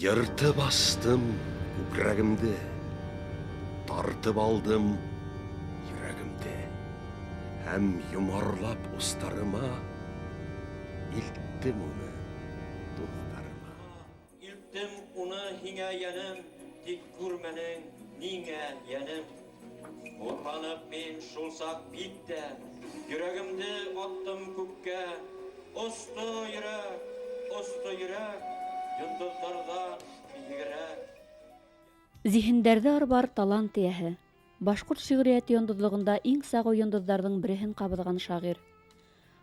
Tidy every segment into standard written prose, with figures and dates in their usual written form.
Йыртып астым күкрәгемде, тартып алдым йөрәгемде һәм йомарлап устарыма илттем уны дуҫтарыма. Илттем уны һиңә, йәнем, тик күрмәнең ниңә, йәнем? Хурланып мин шул саҡ бик тә, йөрәгемде аттым күккә. Осто йөрәк, осто йөрәк, йондоҙҙарҙан бейегерәк. Зиһендәрҙе арбар талант эйәһе, башҡорт шиғриәте йондоҙлоғонда иң сағыу йондоҙҙарҙың береһен ҡабыҙған шағир.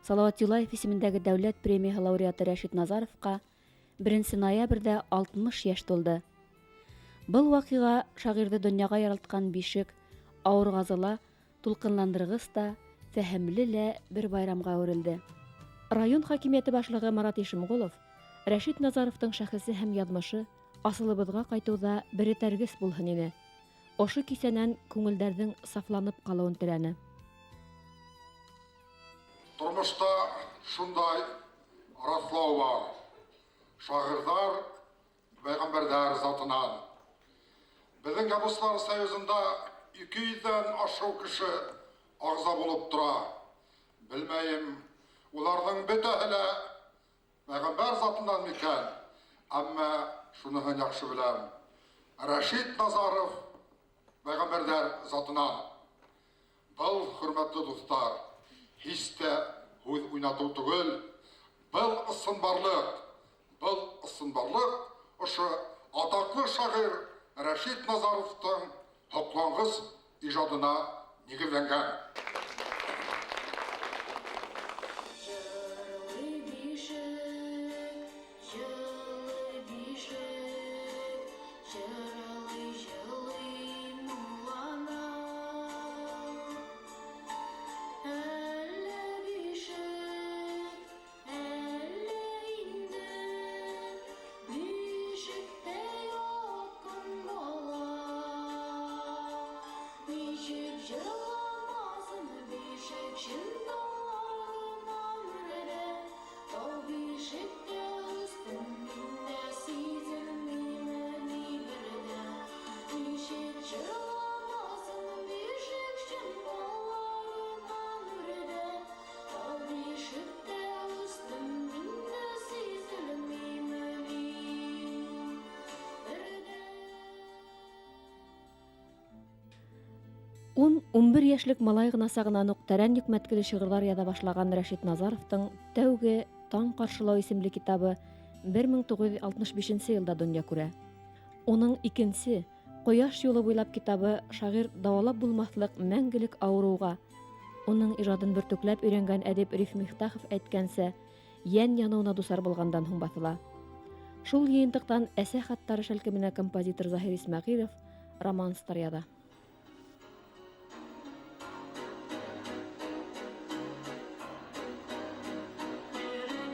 Салауат Юлаев исемендәге дәүләт премияһы лауреаты Рәшит Назаровҡа 1 ноябрҙә 60 йәш тулды. Был ваҡиға шағирҙы донъяға яралтҡан бишек Ауырғазыла тулҡынландырғыс та, фәһемле лә бер байрамға әүерелде. Район хакимиәте башлығы Марат Ишемғолов Рәшит Назаровтың шәхесе һәм яҙмышы асылыбыҙға ҡайтыуҙа бер этәргес булһын ине. Ошо кисәнән күңелдәрҙең сафланып ҡалыуын теләне. Тормошта шундай раҫлау бар. Шағирҙар пәйғәмбәрҙәр затынан. Беҙҙең Яҙыусылар союзында 200-ҙән ашыу кеше ағза булып тора. Белмәйем, уларҙың бөтәһе лә пәйғәмбәр затынан микән, әммә шуныһын яҡшы беләм. Рәшит Назаров пәйғәмбәрҙәр затынан. Был, хөрмәтле дуҫтар, һис тә һүҙ уйнатыу түгел. Был ысынбарлыҡ, был ысынбарлыҡ ошо атаҡлы шағир Рәшит Назаровтың һоҡланғыс ижадына нигеҙләнгән. Җырлый бишек, җылый бишек, җырлый, җылый моңлана. Әллә бишек, әллә инде бишектә яткан бала. Ничек җырламасын бишек чын талларыннан үрәдә, Тау бишектә үстем мин дә сизелмиме ни бер дә. Ничек җырламасын бишек чын талларыннан үрәдә, Тау бишектә үстем мин дә сизелмиме ни бер дә. 10-11 йәшлек малай ғына сағынан уҡ тәрән йөкмәткеле шиғырҙар яҙа башлаған Рәшит Назаровтың тәүге Таң ҡаршылау исемле китабы 1965 йылда донъя күрә. Уның икенсе Ҡояш юлы буйлап китабы шағир дауалап булмаҫлыҡ мәңгелек ауырыуға, уның ижадын бөртөкләп өйрәнгән әҙип Риф Мифтахов әйткәнсә, йән яныуына дусар булғандан һуң баҫыла. Шул йыйынтыҡтан Әсә хаттары шәлкеменә композитор Заһир Исмәғилов романстар яҙа.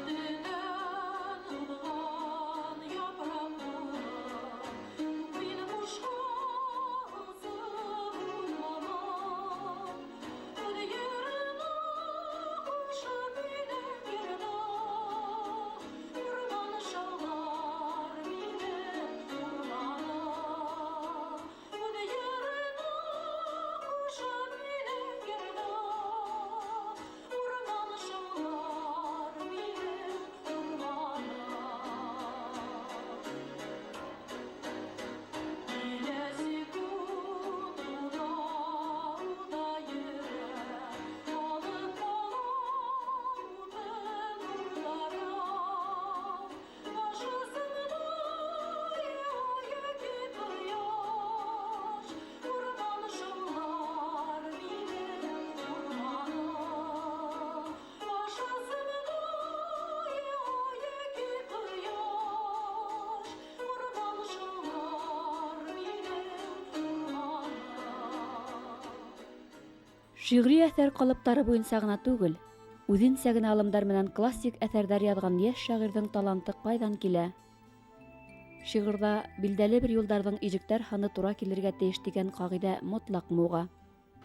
Эретелгән япрак булып, мин бушка осып урманым. Үҙ еренә ҡушып минең йырҙы, урман шаулар минең урманым. Үҙ еренә ҡушып минең йырҙы, урман шаулар минең урманым. Киләсе көн ура-ура йөрә, алып ҡалам утын уртара. Башысында йәки ҡояш, урман шаулар минең урманым. Башысында йәки ҡояш, урман шаулар минең урманым. Шиғри әҫәр ҡалыптары буйынса ғына түгел, үҙенсә генә алымдар менән классик әҫәрҙәр яҙған йәш шағирҙың таланты ҡайҙан килә? Шиғырҙа билдәле бер юлдарҙың ижектәр һаны тура килергә тейеш тигән ҡағиҙә мотлаҡмы уға?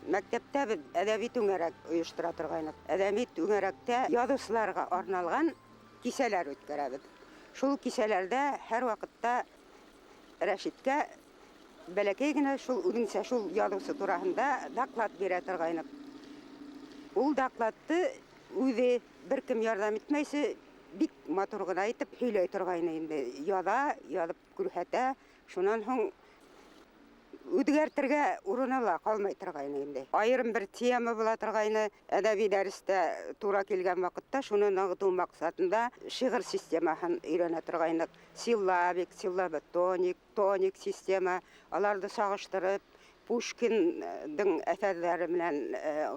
Мәктәптә беҙ әҙәби түңәрәк ойоштора торғайныҡ. Әҙәби түңәрәктә яҙыусыларға арналған кисәләр үткәрәбеҙ. Шул кисәләрҙә һәр ваҡытта Рәшиткә бәләкәй генә шул үҙенсә шул яҙыусы тураһында доклад бирә торғайныҡ. Ул докладты үҙе бер кем ярҙам итмәйсе бик матур ғына итеп һөйләй торғайны инде. Яҙа, яҙып күрһәтә. Шунан һуң үҙгәртергә урыны ла ҡалмай торғайны инде. Айырым бер тема була торғайны. Әҙәби дәрестә тура килгән ваҡытта шуны нығытыу маҡсатында шиғыр системаһын өйрәнә торғайныҡ. Силлабик, силлаботоник, тоник система, аларҙы сағыштырып, Пушкиндың әҫәрҙәре менән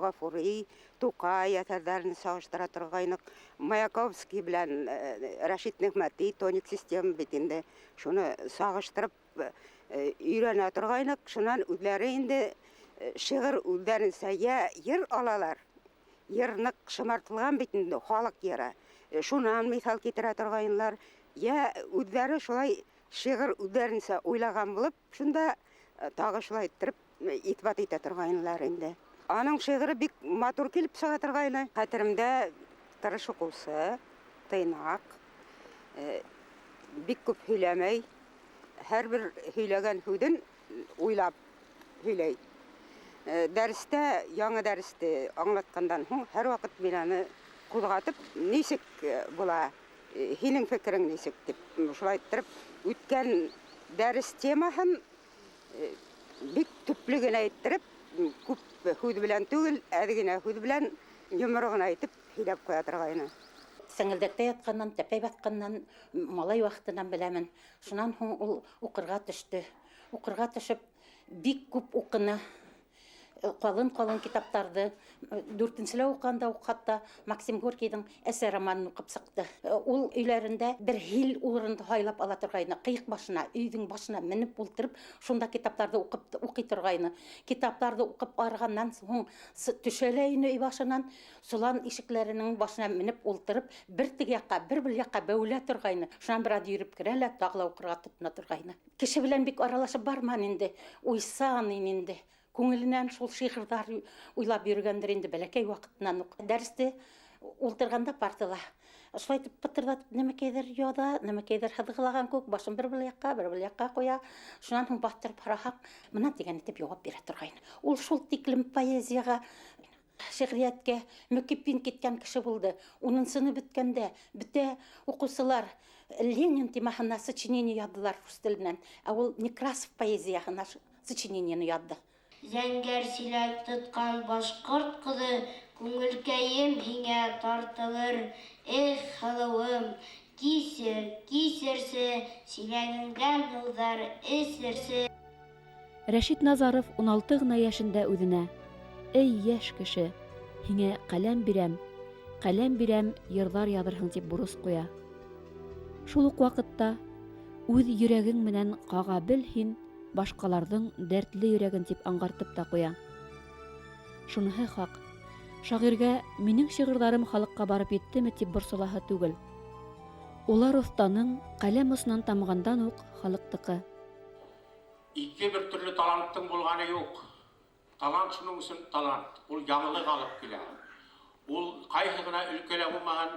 Ғафури, Туҡай әҫәрҙәрен сағыштыра торғайныҡ. Маяковский белән Рәшит Ниғмәти тоник система бит инде. Шуны сағыштырып өйрәнә торғайныҡ. Шунан үҙҙәре инде шиғыр үҙҙәренсә йә йыр алалар. Йыр ныҡ шымартылған бит инде, халыҡ йыры. Шунан миҫал китерә торғайнылар. Йә үҙҙәре шулай шиғыр үҙҙәренсә уйлаған булып, шунда тағы шулай иттереп иҫбат итә торғайнылар инде. Аның шиғыры бик матур килеп сыға торғайны. Хәтеремдә тырыш уҡыусы, тыйнаҡ, бик күп һөйләмәй, һәр бер һөйләгән һүҙен уйлап һөйләй. Дәрестә, яңы дәресте аңлатҡандан һуң һәр ваҡыт мин аны ҡуҙғатып, нисек була, һинең фекерең нисек тип, шулай иттереп үткән дәрес темаһын бик төплө генә иттереп, күп һүҙ белән түгел, әҙ генә һүҙ белән йоморо ғына итеп һөйләп ҡуя торғайны. Сәңелдәктә ятҡаннан, тәпәй баҫҡаннан, малай ваҡытынан беләмен. Шунан һуң ул уҡырға төштө. Уҡырға төшөп, бик күп уҡыны. Ҡалын-ҡалын китаптарҙы. Дүртенселә уҡығанда уҡ хатта Максим Горькийҙың Әсә романын уҡып сыҡты. Ул өйләрендә бер һил урынды һайлап ала торғайны. Ҡыйыҡ башына, өйҙөң башына менеп ултырып, шунда китаптарҙы уҡый торғайны. Китаптарҙы уҡып арығаннан һуң төшә лә ине өй башынан, солан ишекләренең башына менеп ултырып, бер теге яҡҡа, бер был яҡҡа бәүелә торғайны. Шунан бер аҙ йөрөп керә лә, тағы ла уҡырға тотона торғайны. Кеше белән бик аралашып барманы инде, уйсан ине инде. Күңеленән шул шиғырҙар уйлап йөрөгәндер инде бәләкәй ваҡытынан уҡ. Дәресте ултырғанда партала шулай итеп пытырҙатып нәмәкәйҙәр яҙа, нәмәкәйҙәр һыҙғылаған күк, башын бер был яҡҡа, бер был яҡҡа ҡуя. Шунан һуң баҫтырып һораһаҡ, бына тигән итеп яуап бирә торғайны. Ул шул тиклем поэзияға, шиғриәткә мөкиббин киткән кеше булды. Унынсыны бөткәндә бөтә уҡыусылар Ленин темаһына сочинение яҙҙылар рус теленән, ә ул Некрасов поэзияһына сочинениены яҙҙы. Зәңгәр силәк тотҡан башҡорт ҡыҙы, күңелкәйем һиңә тартылыр. Эх, һылыуым, кисер, кисерсе, силәгеңдән һыуҙар эсерсе. Рәшит Назаров ун алты ғына йәшендә үҙенә: Эй, йәш кеше, һиңә ҡәләм бирәм, ҡәләм бирәм, йырҙар яҙырһың, тип бурыс ҡуя. Шул уҡ ваҡытта үҙ йөрәгең менән ҡаға бел һин башҡаларҙың дәртле йөрәген, тип аңғартып та ҡуя. Шуныһы хаҡ, шағиргә минең шиғырҙарым халыҡҡа барып еттеме тип борсолаһы түгел. Улар оҫтаның ҡәләм осонан тамғандан уҡ халыҡтыҡы. Ике бер төрлө таланттың булғаны юҡ. Талант шуның өсөн талант. Ул яңылыҡ алып килә. Ул ҡайһы ғына өлкәлә булмаһын,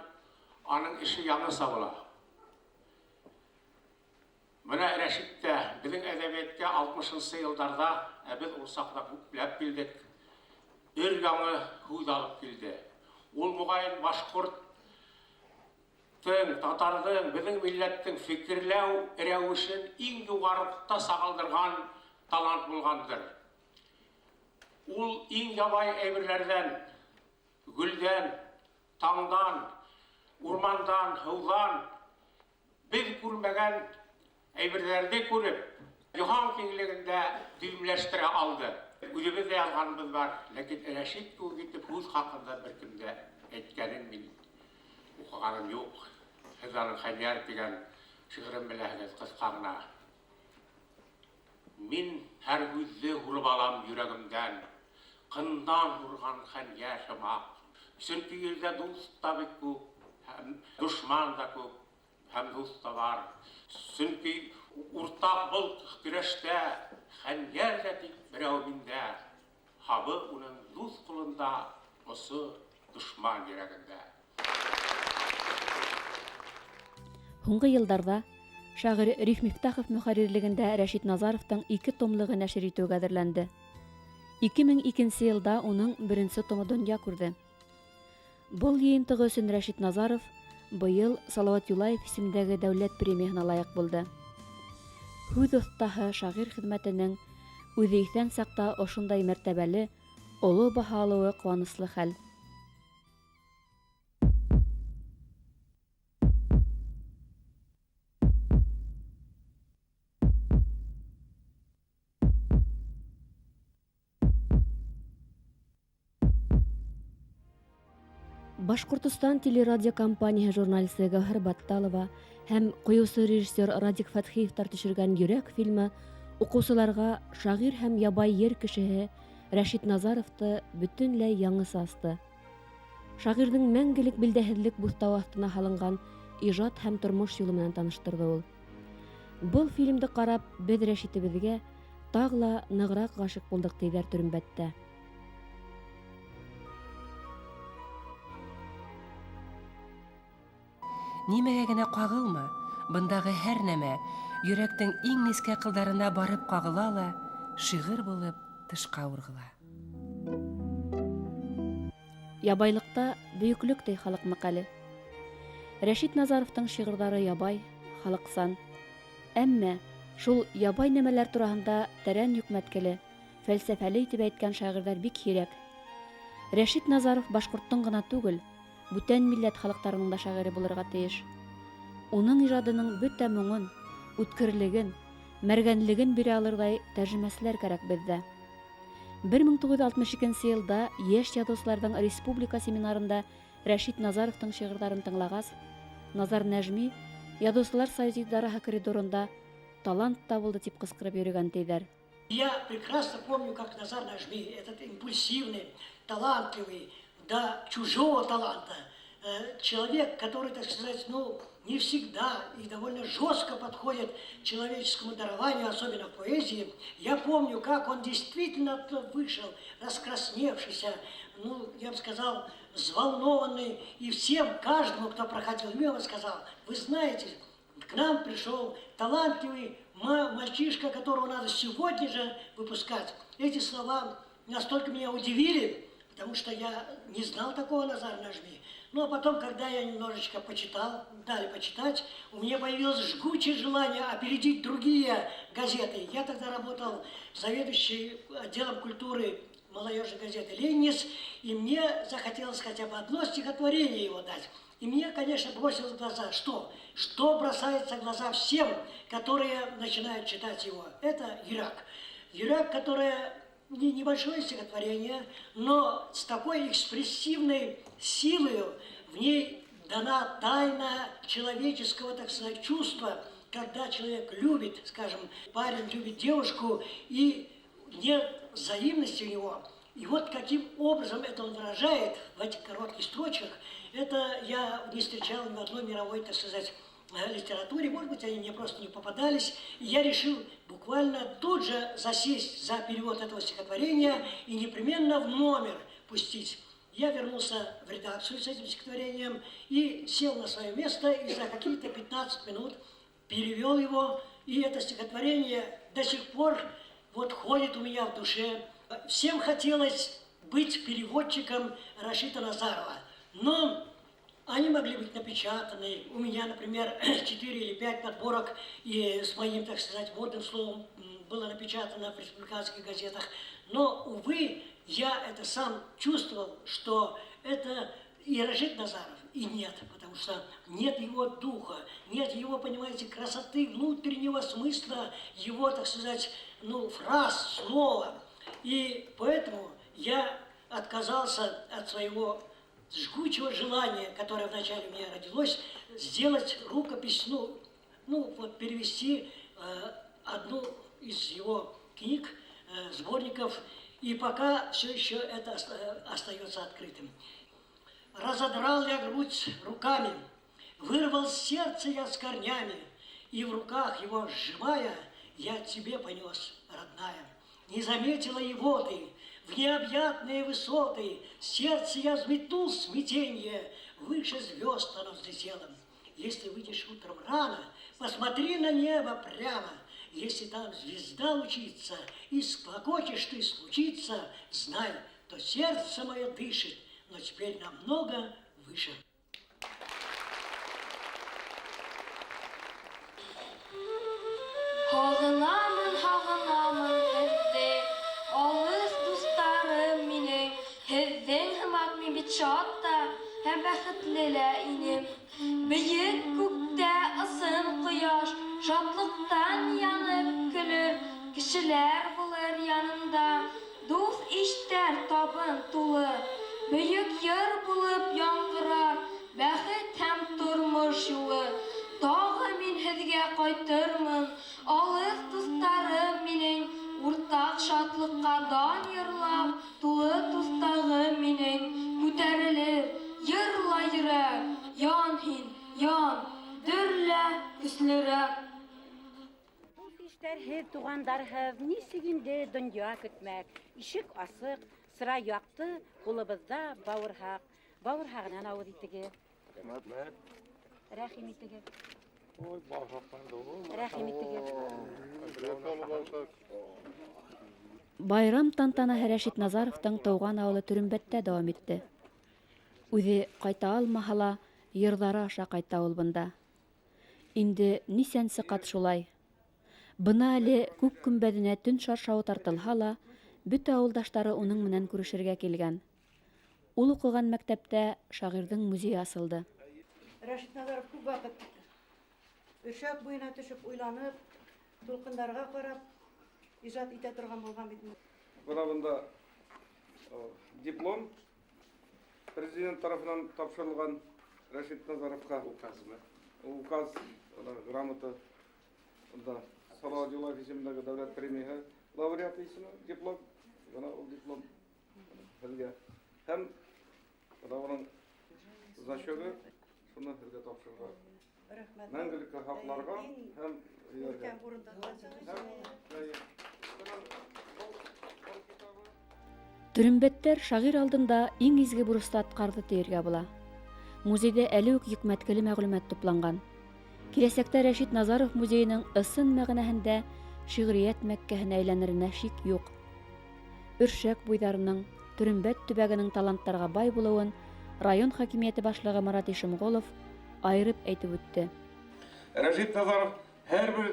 аның эше яңыса була. Бына Рәшит тә беҙҙең әҙәбиәткә алтмышынсы йылдарҙа, ә беҙ ул саҡта күпләп килдек, өр яңы һүҙ алып килде. Ул моғайын башҡорттың, татарҙың, беҙҙең милләттең фекерләү рәүешен иң юғарылыҡта сағылдырған талант булғандыр. Ул иң ябай әйберләрҙән, гөлдән, таңдан, урмандан, һыуҙан беҙ күрмәгән әйберҙәрҙе күреп, йыһан киңлегендә дөйөмләштерә алды. Үҙебеҙ ҙә яҙғаныбыҙ бар, ләкин Рәшит кеүек итеп һүҙ хаҡында бер кем дә әйткәнен мин уҡығаным юҡ. Һеҙ аның Хәнйәр тигән шиғырын беләһегеҙ, ҡыҫҡа ғына. Мин һәр һүҙҙе һурып алам йөрәгемдән, ҡындан һурған хәнйәр һымаҡ. Сөнки ерҙә дуҫ та бик күп, һәм дошман да күп, һәм дуҫ та бар. Сөнки уртаҡ был көрәштә хәнйәр ҙә тик берәү миндә, һабы уның дуҫ ҡулында, осо дошман йөрәгендә. Һуңғы йылдарҙа Шағир Риф Мифтахов мөхәррирлегендә Рәшит Назаровтың ике томлығы нәшер итеүгә әҙерләнде. 2002 йылда уның беренсе томы донъя күрҙе. Был йыйынтығы өсөн Рәшит Назаров быйыл Салауат Юлаев исемендәге дәүләт премияһына лайыҡ булды. Һүҙ оҫтаһы шағир хеҙмәтенең үҙе иҫән саҡта ошондай мәртәбәле, оло баһа алыуы ҡыуаныслы хәл. Башҡортостан телерадиокомпанияһы журналисы Гәүһәр Батталова һәм ҡуйыусы режиссер Радик Фәтхиевтар төшөргән «Йөрәк» фильмы уҡыусыларға шағир һәм ябай ер кешеһе Рәшит Назаровты бөтөнләй яңыса асты. Шағирҙың мәңгелек билдәһеҙлек буҫтауы аҫтына һалынған ижад һәм тормош юлы менән таныштырҙы ул. Был фильмды ҡарап, беҙ Рәшитебеҙгә тағы ла нығыраҡ ғашиҡ булдыҡ, тиҙәр Төрөмбәттә. Нимәгә генә ҡағылма, бындағы һәр нәмә йөрәктең иң нескә ҡылдарына барып ҡағыла ла, шиғыр булып тышҡа урғыла. Ябайлыҡта бөйөклөк ти халыҡ мәҡәле. Рәшит Назаровтың шиғырҙары ябай, халыҡсан. Әммә шул ябай нәмәләр тураһында тәрән йөкмәткеле, фәлсәфәле итеп әйткән шағирҙар бик һирәк. Рәшит Назаров башҡорттоң ғына түгел, бүтән милләт халыҡтарының да шағиры булырға тейеш. Уның ижадының бөтә моңон, үткерлеген, мәргәнлеген бирә алырҙай тәржемәселәр кәрәк беҙҙә. 1962 йылда йәш яҙыусыларҙың республика семинарында Рәшит Назаровтың шиғырҙарын тыңлағас, Назар Нәжми Яҙыусылар союзы идараһы коридорында талант табылды тип ҡысҡырып йөрөгән тиҙәр. Я прекрасно помню, как Назар Нажми, этот импульсивный, талантливый, да, чужого таланта, человек, который, так сказать, ну, не всегда и довольно жестко подходит к человеческому дарованию, особенно в поэзии. Я помню, как он действительно вышел, раскрасневшийся, ну, я бы сказал, взволнованный, и всем, каждому, кто проходил мимо, сказал: вы знаете, к нам пришел талантливый мальчишка, которого надо сегодня же выпускать. Эти слова настолько меня удивили, потому что я не знал такого Назара Нажми. Ну, а потом, когда я немножечко почитал, дали почитать, у меня появилось жгучее желание опередить другие газеты. Я тогда работал заведующий отделом культуры молодежной газеты «Ленинец», и мне захотелось хотя бы одно стихотворение его дать. И мне, конечно, бросилось в глаза, что? Что бросается в глаза всем, которые начинают читать его? Это «Йөрәк». «Йөрәк», которое не небольшое стихотворение, но с такой экспрессивной силой в ней дана тайна человеческого, так сказать, чувства, когда человек любит, скажем, парень любит девушку, и нет взаимности у него. И вот каким образом это он выражает в этих коротких строчках, это я не встречал ни в одной мировой, так сказать, литературе, может быть, они мне просто не попадались. И я решил буквально тут же засесть за перевод этого стихотворения и непременно в номер пустить. Я вернулся в редакцию с этим стихотворением и сел на свое место, и за какие-то 15 минут перевел его. И это стихотворение до сих пор вот ходит у меня в душе. Всем хотелось быть переводчиком Рашита Назарова, но они могли быть напечатаны. У меня, например, 4 или 5 подборок и с моим, так сказать, модным словом было напечатано в республиканских газетах. Но, увы, я это сам чувствовал, что это и Рашид Назаров, и нет, потому что нет его духа, нет его, понимаете, красоты, внутреннего смысла, его, так сказать, ну, фраз, слова. И поэтому я отказался от своего жгучего желания, которое вначале у меня родилось, сделать рукопись, перевести одну из его книг, сборников, и пока все еще это остается открытым. Разодрал я грудь руками, вырвал сердце я с корнями, и в руках его сжимая, я тебе понес, родная. Не заметила его ты, в необъятные высоты, сердце я взметнул смятенье, выше звезд оно взлетело. Если выйдешь утром рано, посмотри на небо прямо. Если там звезда лучится, и склокочешь ты случится, знай, то сердце мое дышит, но теперь намного выше. Һағынамын, һағынамын һеҙҙе, алыҫ дуҫтарым минең, һеҙҙең һымаҡ мин бит шат та һәм бәхетле лә инем. Бейек күктә ысын ҡояш, шатлыҡтан янып көлөр, кешеләр булыр янында, дуҫ-иштәр табын тулы, бөйөк йыр булып яңғырар, бәхет һәм тормош юлы. Тағы мин һеҙгә ҡайтырмын, алыҫ дуҫтарым минең, уртаҡ шатлыҡҡа дан йырлап, тулы туҫтағым минең, күтәрелер, йырла йөрәк, ян һин, ян, дөрлә көслөрәк. Дуҫ-иштәрһеҙ, туғандарһыҙ, нисек инде донъя көтмәк? Ишек асыҡ, сыра яҡты, ҡулыбыҙҙа бауырһаҡ. Бауырһағынан ауыҙ итегеҙ. Рәхмәт. Рәхим итегеҙ. Ой, бауырһаҡтарҙы. Рәхим итегеҙ. Байрам тантанаһы Рәшит Назаровтың тыуған ауылы Төрөмбәттә дауам итте. Үҙе ҡайта алмаһа ла, йырҙары аша ҡайта ул бында. Инде нисәнсе ҡат шулай. Бына әле күк көмбәҙенә төн шаршауы тартылһа ла, бөтә ауылдаштары уның менән күрешергә килгән. Ул уҡыған мәктәптә шағирҙың музейы асылды. Рәшит Назаров күп ваҡыт Өршәк буйына төшөп уйланып, тулҡындарға ҡарап ижад итә торған булған бит. Бына бында диплом президент тарафынан тапшырылған Рәшит Назаровҡа. Указмы? Указ, грамота. Бында Салават Юлаев исемендәге дәүләт премияһы лауреаты исеме, диплом. Бына ул диплом һеҙгә. Һәм бына уның значогы, шуны һеҙгә тапшырырға. Рәхмәт. Мәңгелеккә һаҡларға һәм өйрәнергә. Төрөмбәттәр шағир алдында иң изге бурысты атҡарҙы тиергә була. Музейҙә әле үк йөкмәткеле мәғлүмәт тупланған. Киләсәктә Рәшит Назаров музейының ысын мәғәнәһендә шиғриәт мәккәһенә әйләнеренә шик юҡ. Өршәк буйҙарының, Төрөмбәт төбәгенең таланттарға бай булыуын район хакимиәте башлығы Марат Ишемғолов айырып әйтеп үтте. Рәшит Назаров һәр бер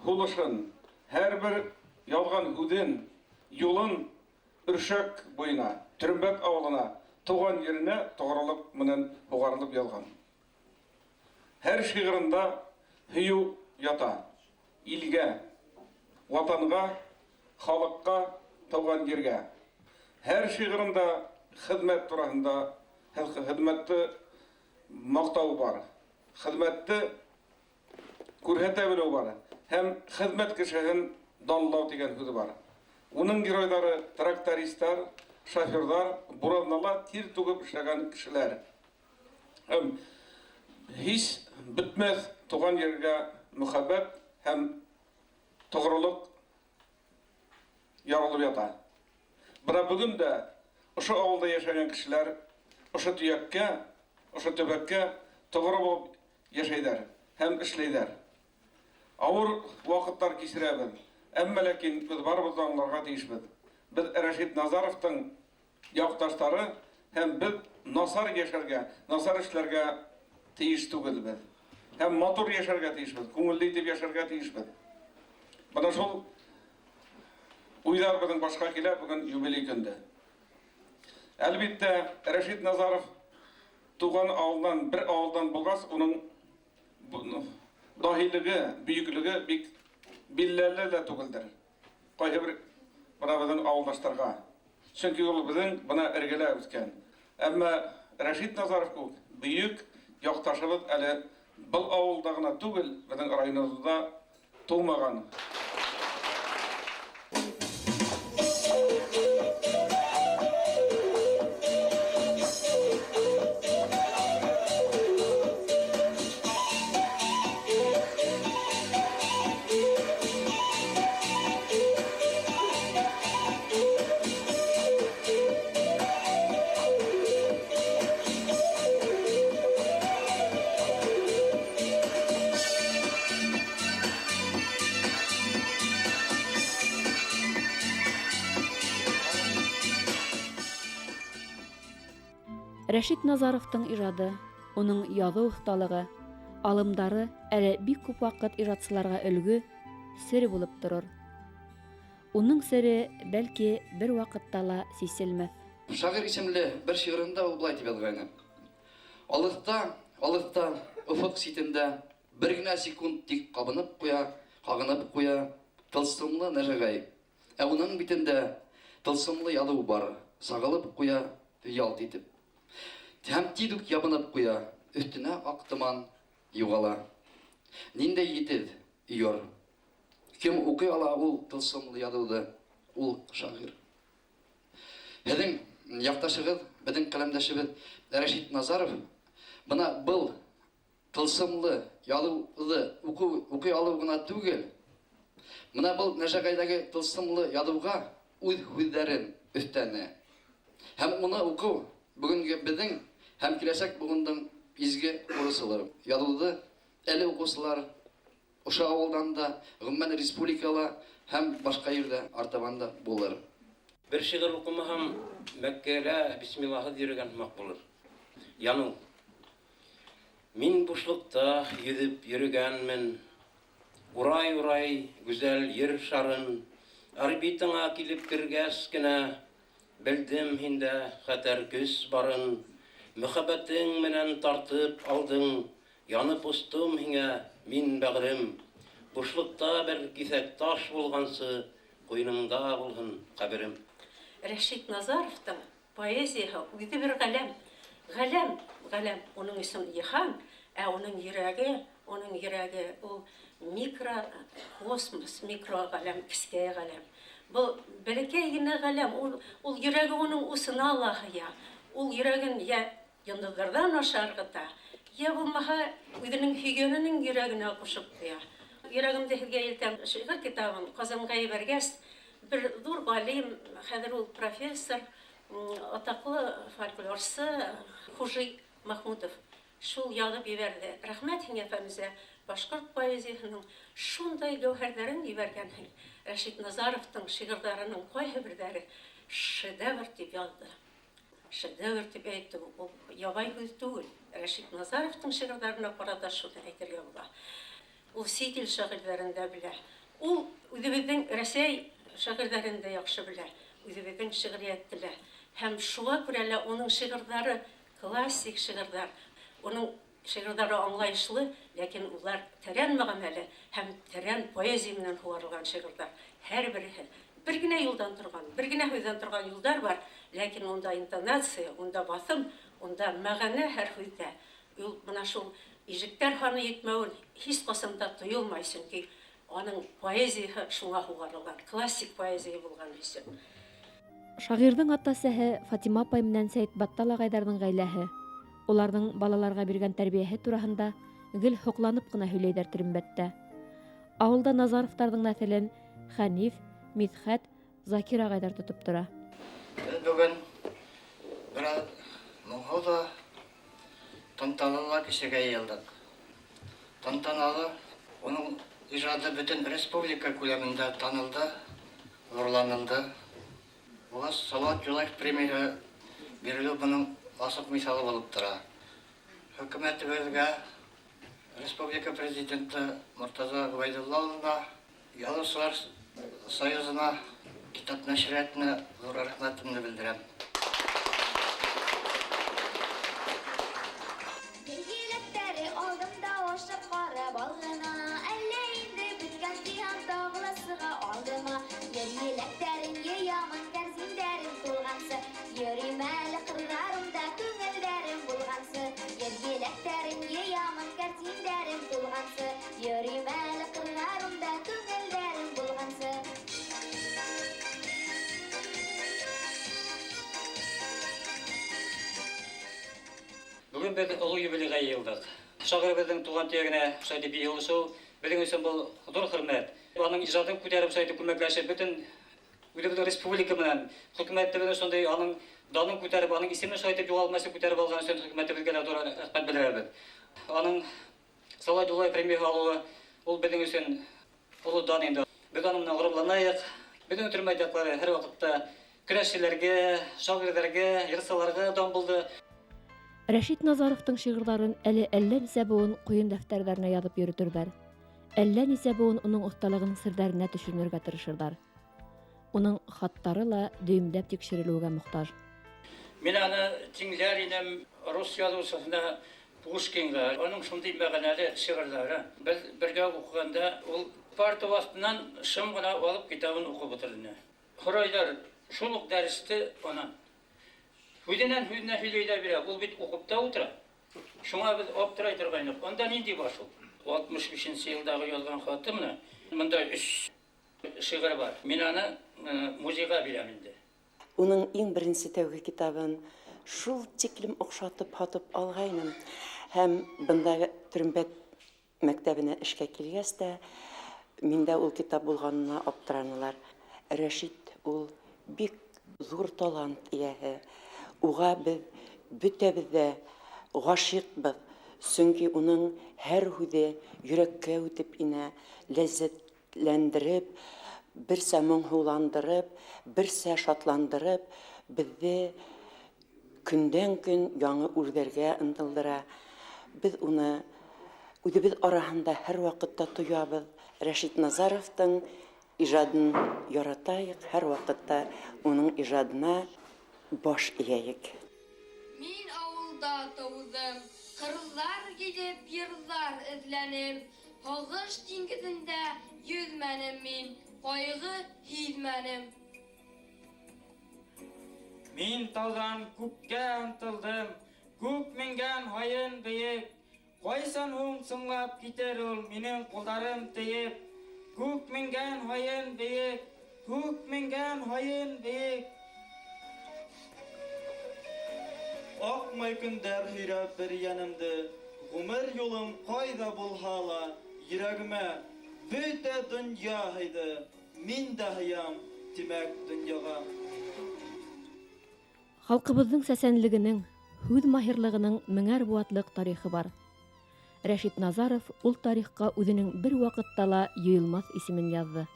һулышын, һәр бер яҙған һүҙен, юлын Өршәк буйына, Төрөмбәт ауылына, тыуған еренә тоғролоҡ менән һуғарылып яҙған. Һәр шиғырында һөйөү ята. Илгә, ватанға, халыҡҡа, тыуған ергә. Һәр шиғырында хеҙмәт тураһында, хеҙмәтте маҡтау бар. Хеҙмәтте күрһәтә белеү бар. Һәм хеҙмәт кешеһен данлау тигән һүҙе бар. Уның геройҙары трактористтар, шоферҙар, бураҙнала тир түгеп эшләгән кешеләр. Һәм һис бөтмәҫ тыуған ергә мөхәббәт һәм тоғролоҡ ярылып ята. Бына бөгөн дә ошо ауылда йәшәгән кешеләр ошо төйәккә, ошо төбәккә тоғро булып йәшәйҙәр һәм эшләйҙәр. Ауыр ваҡыттар кисерәбеҙ, әммә ләкин беҙ барыбыҙ ҙа аңларға тейешбеҙ. Беҙ Рәшит Назаровтың яҡташтары һәм беҙ насар йәшәргә, насар эшләргә тейеш түгелбеҙ. Һәм матур йәшәргә тейешбеҙ, күңелле итеп йәшәргә тейешбеҙ. Бына шул уйҙар беҙҙең башҡа килә бөгөн юбилей көндә. Әлбиттә, Рәшит Назаров тыуған ауылдан, бер ауылдан булғас, уның даһилеге, бөйөклөгө бик билдәле лә түгелдер. Ҡайһы бер бына беҙҙең ауылдаштарға. Сөнки ул беҙҙең бына эргәлә үҫкән. Әммә Рәшит Назаров кеүек бөйөк яҡташыбыҙ әле был ауылда ғына түгел, беҙҙең районыбыҙҙа тыумаған. Рәшит Назаровтың ижады, уның яҙыу оҫталығы, алымдары әле бик күп ваҡыт ижадсыларға өлгө, сер булып торор. Уның сере, бәлки, бер ваҡытта ла сиселмәҫ. Шағир исемле бер шиғырында ул былай тип яҙғайны. Алыҫта, алыҫта, офоҡ ситендә бер генә секунд тик ҡабынып ҡуя, ҡағынып ҡуя тылсымлы нәжәгәй. Ә уның битендә тылсымлы яҙыу бар, сағылып ҡуя ялт итеп. Һәм тиҙ үк ябынып ҡуя, өҫтөнә аҡ томан юғала. Ниндәй етеҙ йор. Кем уҡый ала ул тылсымлы яҙыуҙы? Ул шағир. Һеҙҙең яҡташығыҙ, беҙҙең ҡәләмдәшебеҙ Рәшит Назаров бына был тылсымлы яҙыуҙы уҡый алыу ғына түгел, бына был нәжәғәйҙәге тылсымлы яҙыуға үҙ һүҙҙәрен өҫтәне. Һәм уны уҡыу бөгөнгө беҙҙең һәм киләсәк быуындың изге бурысылыр. Яҙыуҙы әле уҡыусылар ошо ауылдан да, ғөмүмән республикала һәм башҡа ерҙә артабан да булыр. Бер шиғыр уҡымаһам, Мәккәлә бисмиллаһыҙ йөрөгән һымаҡ булыр. Яныу. Мин бушлыҡта йөҙөп йөрөгәнмен, урай-урай гүзәл ер шарын, орбитаңа килеп кергәс кенә белдем һиндә хәтәр көс барын, мөхәббәтең менән тартып алдың, янып остом һиңә мин бәғрем. Бушлыҡта бер киҫәк таш булғансы, ҡуйыныңда булһын ҡәберем. Рәшит Назаровтың поэзияһы үҙе бер ғәләм. Ғәләм, ғәләм, уның өсөн йыһан, ә уның йөрәге ул микрокосмос, микроғәләм, кескәй ғәләм. Был бәләкәй генә ғәләм, ул йөрәге уның усына ла һыя. Ул йөрәген йә йондоҙҙарҙан аша ырғыта, йә булмаһа үҙенең һөйгәненең йөрәгенә ҡушып ҡуя. Йөрәгемде һеҙгә илтәм шиғыр китабын Ҡазанға ебәргәс, бер ҙур ғалим, хәҙер ул профессор, атаҡлы фольклорсы Хужи Махмутов шул яҙып ебәрҙе. Рәхмәт һиңә, Фәнүзә, башҡорт поэзияһының шундай гәүһәрҙәрен ебәргәнһең. Рәшит Назаровтың шиғырҙарының ҡайһы берҙәре шедевр тип яҙҙы. Шедевр тип әйтте, ул ябай һүҙ түгел. Рәшит Назаровтың шиғырҙарына ҡарата шуны әйтергә була. Ул сит ил шағирҙәрен дә белә. Ул үҙебеҙҙең Рәсәй шағирҙәрен дә яҡшы белә, үҙебеҙҙең шиғриәтте лә. Һәм шуға күрә лә уның шиғырҙары классик шиғырҙар. Уның шиғырҙары аңлайышлы, ләкин улар тәрән мәғәнәле һәм тәрән поэзия менән һуғарылған шиғырҙар. Һәр береһе бер генә юлдан торған, бер генә һүҙҙән торған юлдар бар, ләкин унда интонация, унда баҫым, унда мәғәнә һәр һүҙҙә. Ул бына шул ижектәр һаны етмәүен һис ҡасан да тойолмай, сөнки аның поэзияһы шуңа һуғарылған, классик поэзия булған өсөн. Шағирҙың ата-әсәһе Фатима апай менән Сәйетбаттал ағайҙарҙың ғаиләһе, уларҙың балаларға биргән тәрбиәһе тураһында гел һоҡланып ҡына һөйләйҙәр Төрөмбәттә. Ауылда Назаровтарҙың нәҫелен Хәниф, Мидхәт, Закир ағайҙар тотоп тора. Беҙ бөгөн бер аҙ моңһоу ҙа, тантаналы ла кешегә йыйылдыҡ. Тантаналы, уның ижады бөтөн республика күләмендә танылды, ҙурланылды. Уға Салауат Юлаев премияһы бирелеү бының асыҡ миҫалы булып тора. Хөкүмәтебеҙгә, республика президенты Мортаза Ғөбәйҙулла улына, Яҙыусылар союзына, китап нәшриәтенә ҙур рәхмәтемде белдерәм. Бөгөн беҙ оло юбилейға йыйылдыҡ. Шағирыбыҙҙың тыуған төйәгенә шулай тип йыйылышыу беҙҙең өсөн был ҙур хөрмәт. Аның ижадын күтәреп шулай итеп күмәкләшеп, бөтөн үҙебеҙҙең республика менән хөкүмәтебеҙ шундай аның данын күтәреп, аның исемен шулай итеп юғалмайса күтәреп алған өсөн хөкүмәтебеҙгә лә ҙур рәхмәт белдерәбеҙ. Аның Салауат Юлаев премияһы алыуы ул беҙҙең өсөн оло дан инде. Беҙ аның менән ғорурланайыҡ. Беҙҙең Төрөмбәт яҡлары һәр ваҡытта көрәшселәргә, шағирҙәргә, йырсыларға дан булды. Рәшит Назаровтың шиғырҙарын әле әллә нисә быуын ҡуйын дәфтәрҙәренә яҙып йөрөтөрҙәр. Әллә нисә быуын уның оҫталығының серҙәренә төшөнөргә тырышырҙар. Уның хаттары ла дөйөмләп тикшерелеүгә мохтаж. Мин аны тиңләр инем рус яҙыусыһына Пушкинға. Уның шундай мәғәнәле шиғырҙары. Беҙ бергә уҡығанда ул парта аҫтынан шым ғына алып китабын уҡып ултыра ине. Һорайҙар шул уҡ дәресте унан. Һүҙенән һүҙенә һөйләй ҙә бирә, ул бит уҡып та ултыра. Шуңа беҙ аптырай торғайныҡ. Унда ниндәй бар шул? 65 йылдағы яҙған хаты менә. Бында өс шиғыр бар. Мин аны музейға бирәм инде. Уның иң беренсе тәүге китабын шул тиклем оҡшатып һатып алғайным. Һәм бында Төрөмбәт мәктәбенә эшкә килгәс тә, миндә ул китап булғанына аптыранылар. Рәшит ул бик ҙур талант эйәһе. Уға беҙ бөтәбеҙ ҙә ғашиҡбыҙ. Сөнки уның һәр һүҙе йөрәккә үтеп инә, ләззәтләндереп, берсә моңһоуландырып, берсә шатландырып, беҙҙе көндән-көн яңы үрҙәргә ынтылдыра. Беҙ уны үҙебеҙ араһында һәр ваҡытта тоябыҙ. Рәшит Назаровтың ижадын яратайыҡ, һәр ваҡытта уның ижадына баш эйәйек. Мин ауылда тыуҙым, ҡырҙар гиҙеп, йырҙар эҙләнем. Һағыш диңгеҙендә йөҙмәнем мин, ҡайғы һиҙмәнем. Мин тауҙан күккә ынтылдым, күк менгән һайын бейек. Ҡайсан һуң сыңлап китер ул минең ҡулдарым тейеп. Күк менгән һайын бейек, күк менгән һайын бейек. Аҡмай көндәр һөйрәп бер йәнемде, ғүмер юлым ҡайҙа булһа ла, йөрәгемә бөтә донъя һыйҙы, мин дә һыям, тимәк, донъяға. Халҡыбыҙҙың сәсәнлегенең, һүҙ маһирлығының меңәр быуатлыҡ тарихы бар. Рәшит Назаров ул тарихҡа үҙенең бер ваҡытта ла юйылмаҫ исемен яҙҙы.